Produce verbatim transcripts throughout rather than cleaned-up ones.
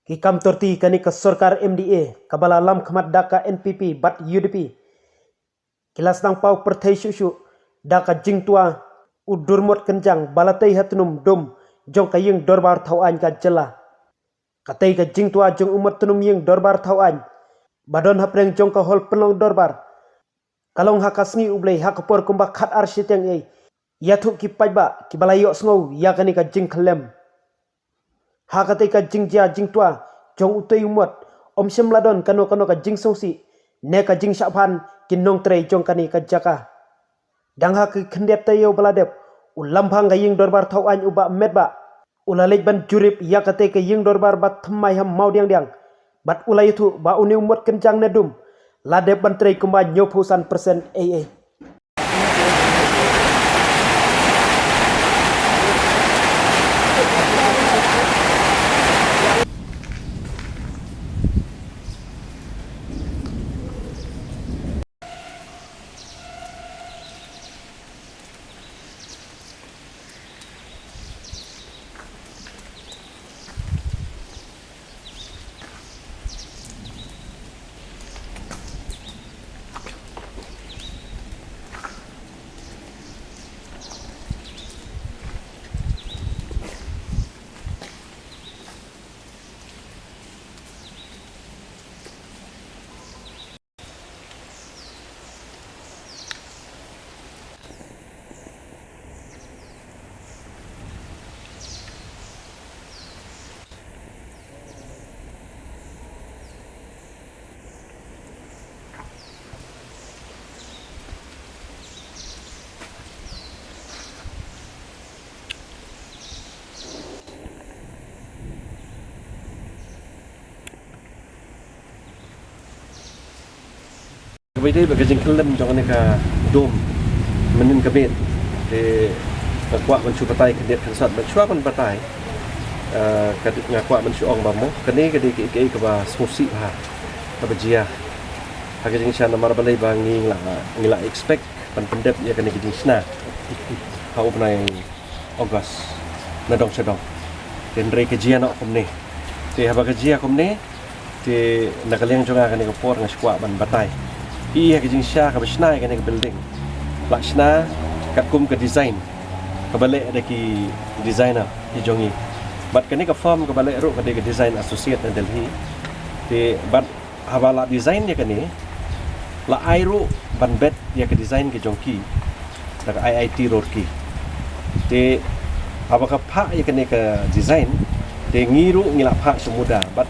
Ki kam torti kane ka sorkar M D A kaba la lam khmat da ka N P P bad U D P ki la sdang paw pyrthei shuh shuh da ka jingtwa u dur mot kynjang ba la tei ha tnum dum jong ka ïing dorbar thaw aiñ ka jylla. Katei ka jingtwa jong u mot tnum ïing dorbar thaw aiñ ba don hapdeng jong ka hol pynlong dorbar ka long ha ka sngi U Blei ha ka por kumba khat ar shiteng ei ïathuh ki paidbah kiba la ïohsngew ïa kane ka jingkhyllem. Ha katei ka jingjia jingtwa jong utei u mot, ym shym la don kano kano ka jingsngewsih ne ka jingshah phan ki nongtrei jong kane ka jaka. Dang ha ki khyndiat taïew ba la dep, u lamphang ka ïing dorbar thaw aiñ u Bah Metbah u la leit ban jurip ïa katei ka ïing dorbar ba thymmai ha Mawdiangdiang bad u la ïathuh ba une u mot kynjang ne dum la dep ban trei kumba hynñiewphew san percent ei ei. Kaba ïadei bad ka jingkhyllem jong kane ka dome mynnin ka miet, te nga kwah ban shu batai khyndiat khynsat, bad shuwa ban batai, eh, ka, nga kwah ban shu ong ba mo kane ka dei kaei kaei kaba sngewsih bha kaba jia ha ka jingshisha, namar balei ba ngi la, ngi la expect ban pyndep ïa kane ka jingshna ha u bnai August na dong sha dong. Te hynrei ka jia noh kumne. Te haba ka jia kumne, te na ka liang jong nga kane ka por nga shu kwah ban batai. Ïa ka jingshisha kaba shna ïa kane ka building la shna katkum ka design kaba leh da ki designer ki jong ngi. Bad kane ka firm kaba leh ruh ka dei ka Design Associate na Delhi. Te bad haba la design ïa kane, la ai ruh ban bet ïa ka design ka jong ki da ka I I T Roorkee. Te haba ka phah ïa kane ka design, te ngi ruh ngi la phah sha MUDA, bad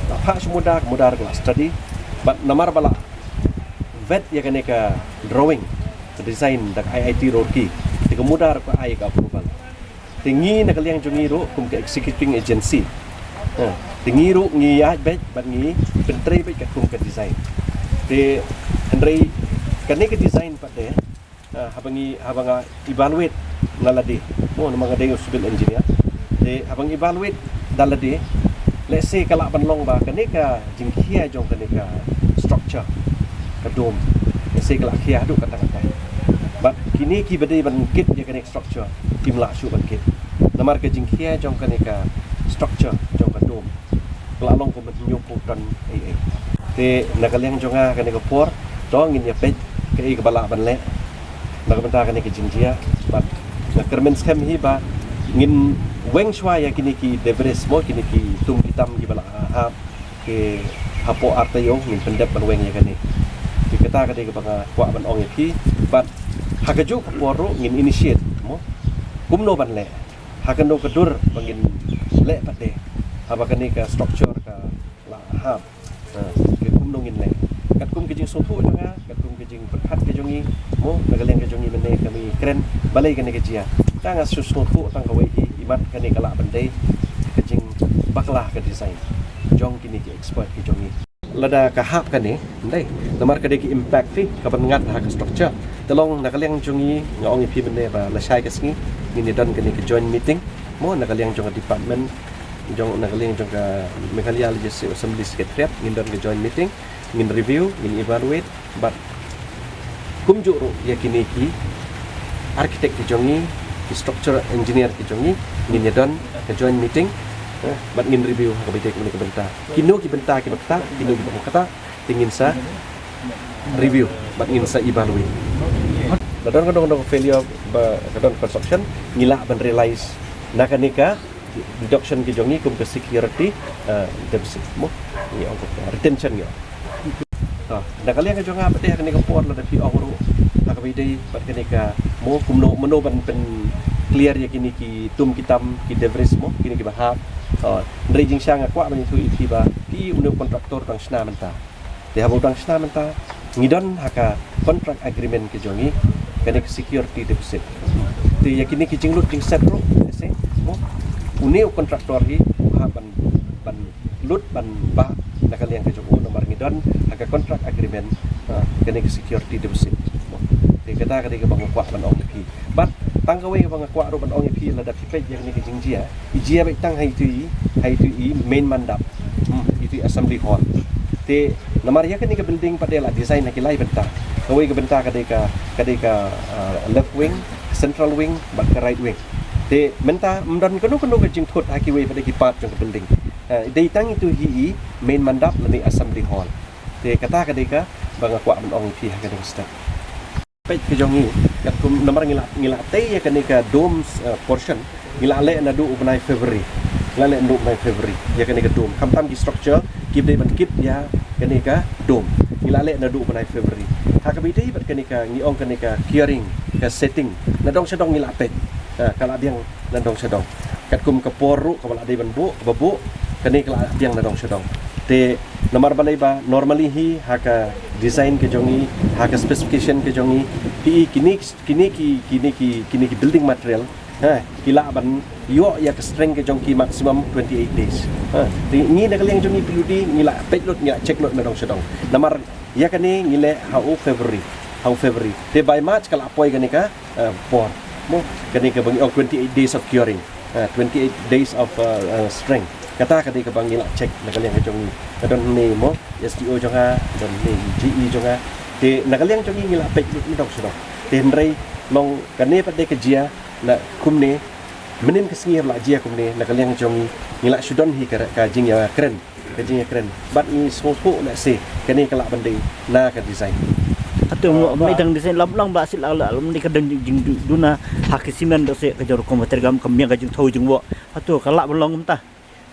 la phah sha MUDA, ka MUDA ruh ka la study, bad namar ba la vet ïa kane ka drawing, ka design da ka I I T Roorkee, te ka MUDA ruh ka ai ka approval. Te ngi na ka liang jong ngi ruh kum ka executing agency, ha, te ngi ruh ngi ïaid beit bad ngi pyntrei beit katkum ka design. Te hynrei kane ka design pat de, ha, haba ngi, haba nga evaluate na lade, mo, namar nga dei u civil engineer. Te haba nga evaluate da lade, lehse ka lah ban long ba kane ka jingkhia jong kane ka structure, ka dome, lehse ka lah khia haduh katta katta. Bad kine kiba dei ban kit ïa kane ka structure kim lah shuh ban kit, namar ka jingkhia jong kane ka structure jong ka dome ka la long kumba hynñiewphew ton ei ei. Te na ka liang jong nga kane ka por, to ngin ïa peit kaei kaba lah ban leh na ka bynta kane ka jingjia. Bad nga kyrmen skhem hi ba ngin weng shuwa ïa kine ki debris, mo, kine ki tum ki tam kiba la hap ki hapoh ar taïew, ngin pyndep ban weng ïa kane. Te kata ka dei kaba nga kwah ban ong ïa phi. Bad ha kajuh ka por ruh ngin initiate, mo, kumno ban leh, ha kano ka dur ba ngin leh pat de haba kane ka structure ka la hap. Ha, te kumno ngin leh. Katkum ka jingsngewthuh jong nga, katkum ka jingpyrkhat ka jong ngi, mo, na ka liang ka jong ngi mynne ka mih kren balei kane ka jia. Tang nga shu sngewthuh tang kawei hi, imat kane ka lah ban dei ka jingbakla ka design jong kine ki expert ki jong ngi. Lada ka hap kane, ndei, namar ka dei ka impact fee kaban ngat ha ka structure. Te long na ka liang jong ngi, nga ong ïa phi mynne ba lashai ka sngi ngin ïa don kane ka joint meeting, mo, na ka liang jong ka department jong, na ka liang jong ka Meghalaya Legislative Assembly Secretariat, ngin don ka joint meeting, ngin review, ngin evaluate, bad kumjuh ruh ïa kine ki architect ki jong ngi, ki structural engineer ki jong ngi, ngin ïa don ka joint meeting, Bad ngin review ha kaba ïadei bad kane ka bynta. Kino ki bynta kiba ktah, kino kiba ym ktah, te ngin sa review bad ngin sa evaluate. Lada don kano kano ka failure ba ka don construction, ngi lah ban realize na kane ka deduction ka jong ngi kum ka security, eh, deficit mo. Ngi ong ka retention ngi ong. To, na ka liang ka jong nga pat te ha kane ka por lada phi ong ruh ha kaba ïadei bad kane ka mo kumno mano ban pyn clear ïa kine ki tum ki tam ki debris mo kine kiba hap. To, hynrei jingshisha nga kwah ban ïathuh ïa phi ba phi une u contractor u dang shna mynta. Te haba u dang shna mynta ngi don ha ka contract agreement ka jong ngi kane ka security deposit. Te ïa kine ki jinglut jingset ruh ese mo une u contractor hi u hap ban ban lut ban bah na ka liang ka jong u namar ngi don ha ka contract agreement, ah, kane ka security deposit. Te kata ka dei kaba nga kwah ban ong ïa phi. Bad tang kawei kaba nga kwah ruh ban ong ïa phi lada phi peit ïa kane ka jingjia. I jia beit tang ha itu i, ha itu i main mandap. Hmm, itu i assembly hall. Te namar ïa kane ka building pat de la design ha ki lai bynta. Kawei ka bynta ka dei ka, ka dei ka, ah, left wing, central wing, bad ka right wing. Te mynta ym don kano kano ka jingthut ha kiwei pat de ki part jong ka building. Ah, dei tang itu hi i main mandap lane assembly hall. Te kata ka dei kaba nga kwah ban ong ïa phi ha kane ka step. Peit ka jong ngi katkum namar ngi la, ngi la tei ïa kane ka dome, eh, portion ngi la leh naduh u bnai February. Ngi la leh naduh u bnai February ïa kane ka dome. Khamtam ki structure kiba dei ban kit ïa kane ka dome ngi la leh naduh u bnai February. Ha kaba ïadei bad kane ka ngi ong kane ka curing ka setting na dong sha dong ngi la peit. Ah, ka la biang na dong sha dong. Katkum ka por ruh kaba la dei ban buh, kaba buh, kane ka la biang na dong sha dong. Te namar balei ba normally hi ha ka design ka jong ngi, ha ka specification ka jong ngi, ki kine, kine ki, kine ki, kine ki building material, ha, ki lah ban ïoh ïa ka strength ka jong ki maximum twenty-eight days. Ha, te ngi na ka liang jong ngi P W D ngi la peit lut, ngi la check lut na dong sha dong. Namar ïa kane ngi leh ha u February, ha u February. Te by March ka la poi kane ka eh, por. Mo, kane kaba ngi ong twenty-eight days of curing. Eh, twenty-eight days of, eh, eh, strength. Kata ka dei kaba ngi la check na ka liang ka jong ngi. Ka don hangne mo, S D O jong nga, don hangne G E jong nga. Te na ka liang jong ngi ngi la peit na dong sha dong. Te hynrei long kane pat de ka jia na kumne, mynnin ka sngi ba la jia kumne na ka liang jong ngi ngi la shu don hi ka, ka jingïakren. Ka jingïakren. Bad ngi sngewthuh lehse kane ka lah ban dei na ka design. Hato mo, mo dang design lam lang ba sit la la lam ni ka dang jing du-, duna ha ka simen do se ka jor ko mater gam ka miang ka jingthaw jingwok. Hato ka lah ban long mynta.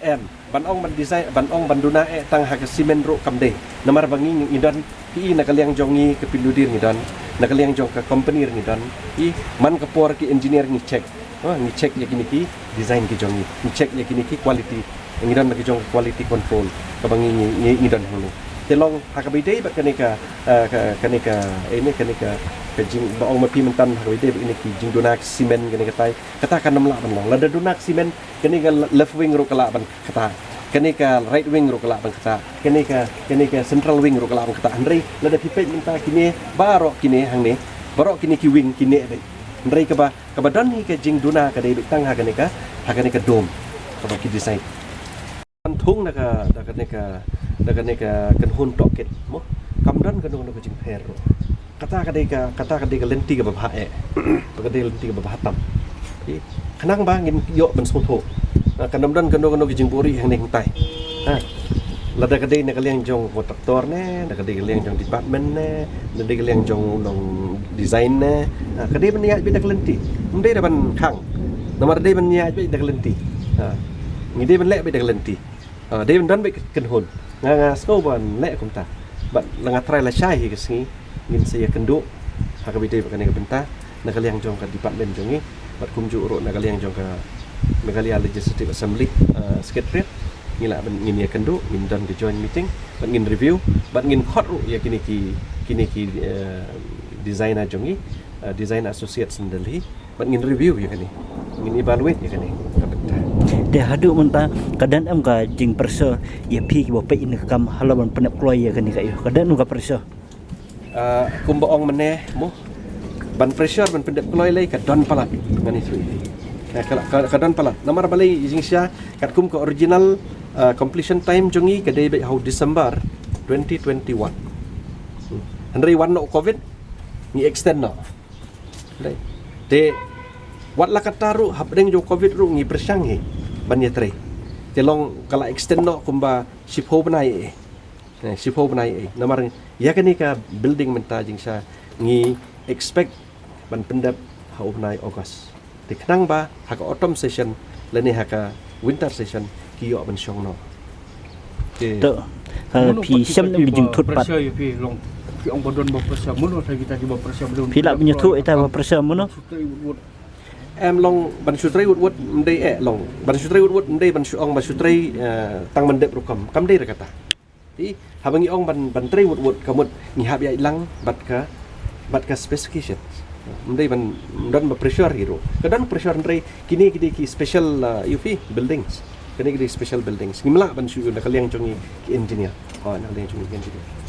Em, ban ong ban design, ban ong ban duna eh tang ha ka simen ruh kam dei. Namar ba ngi ngi don ki i na ka liang jong ngi ka P W D ngi don, na ka liang jong ka company ngi don. I man ka por ki engineer ngi check. Ha, ngi check ïa kine ki design ki jong ngi. Ngi check ïa kine ki quality. Ngi don la ki jong quality control kaba ngi, ngi, ngi, ngi don hangne. Te long ha kaba ïadei bad kane ka, eh, ka, kane ka, eh, ne, kane ka, ka jing, ba ong ma phi mynta ha kaba ïadei bad kine ki jingduna ka simen kane katai. Kata kan ym lah ban long. Lada duna ka simen kane ka le-, left wing ruh ka lah ban ktah. Kane ka right wing ruh ka lah ban ktah. Kane ka, kane ka central wing ruh ka lah ban ktah. Hynrei lada phi peit mynta kine baroh kine hangne. Baroh kine ki wing kine dei. Hynrei kaba Kaba don hi ka jingduna ka dei beit tang ha kane ka, ha kane ka dome. Kaba ki design. Kan thung da ka, da kane ka, da kane ka kynhun tohkit mo. Kam don kano kano ka jingpher ruh. Kata ka dei ka, kata ka dei ka lynti kaba bha eh. Ba ka dei lynti kaba bha tam. Okey. Khnang ba ngin ïoh ban sngewthuh. Ah, kan ym don kano kano ka jingbuhrieh hangne hangtai. Ha. Lada ka dei na ka liang jong kontraktor ne, da ka dei ka liang jong department ne, da dei ka liang jong u nong design ne. Ha, ka dei ban ïaid beit da ka lynti. Ym dei da ban khang. Namar dei ban ïaid beit da ka lynti. Ha. Ngi dei ban leh beit da ka lynti. Ha, dei ban don beit ka kynhun. Nga, nga sngew ban leh kumta. Bad la nga trai lashai hi ka sngi ngin sa ïakynduh ha kaba ïadei bad kane ka bynta. Na ka liang jong ka department jong ngi bad kumjuh ruh na ka liang jong ka Meghalaya Legislative Assembly, eh, Secretariat, ngi lah ban ngin ïakynduh, ngin don ka joint meeting bad ngin review bad ngin khot ruh ïa kine ki, kine ki, eh, designer jong ngi, eh, Design Associates na Delhi bad ngin review ïa kane, ngin evaluate ïa kane. Ka bynta. Te haduh mynta ka don em ka jingpressure ïa phi kiba peit ïa kane ka kam halor ban pyndep kloi ïa kane ka ïoh, ka don em ka pressure? Ah, kumba ong mynne mo, ban pressure ban pyndep kloi lei ka don palat ngan ïathuh ïa phi. Ka, ka, ka, ka don palat. Namar balei jingshisha katkum ka original, ah, completion time jong ngi ka dei beit ha u December twenty twenty-one. Hmm. Hynrei wan noh u Covid ngi extend noh. Dei. Te wat la katta ruh hapdeng jong u Covid ruh ngi pyrshang hi ban ïatrei. Te long ka la extend noh kumba shiphew bnai eh. Eh, shiphew bnai eh. Namar ïa kane ka building mynta jingshisha ngi expect ban pyndep ha u bnai August. Te khnang ba ha ka autumn session lane ha ka winter session ki ïoh ban shong noh. Te to, phi shem ne jingthut pat. Phi long, phi ong ba don ba pressure mano, kita ki ba pressure mano. Phi lah ban ïathuh ita ba pressure mano. Em long ban shu trei wut wut ym dei eh long. Ban shu trei wut wut ym dei ban shu ong ba shu trei, eh, tang ban dep rukom. Kam dei re kata. Te haba ngi ong ban, ban trei wut wut ka mut ngi hap ïaid lang bad ka, bad ka specification. Ym dei ban don ba pressure hi ruh. Ka don pressure hynrei kine ki dei ki special, uh, ïa phi buildings. Kine ki dei special buildings. Ngim lah ban shu ïa na ka liang jong ngi ki engineer. Oh, na ka liang jong ngi ki engineer.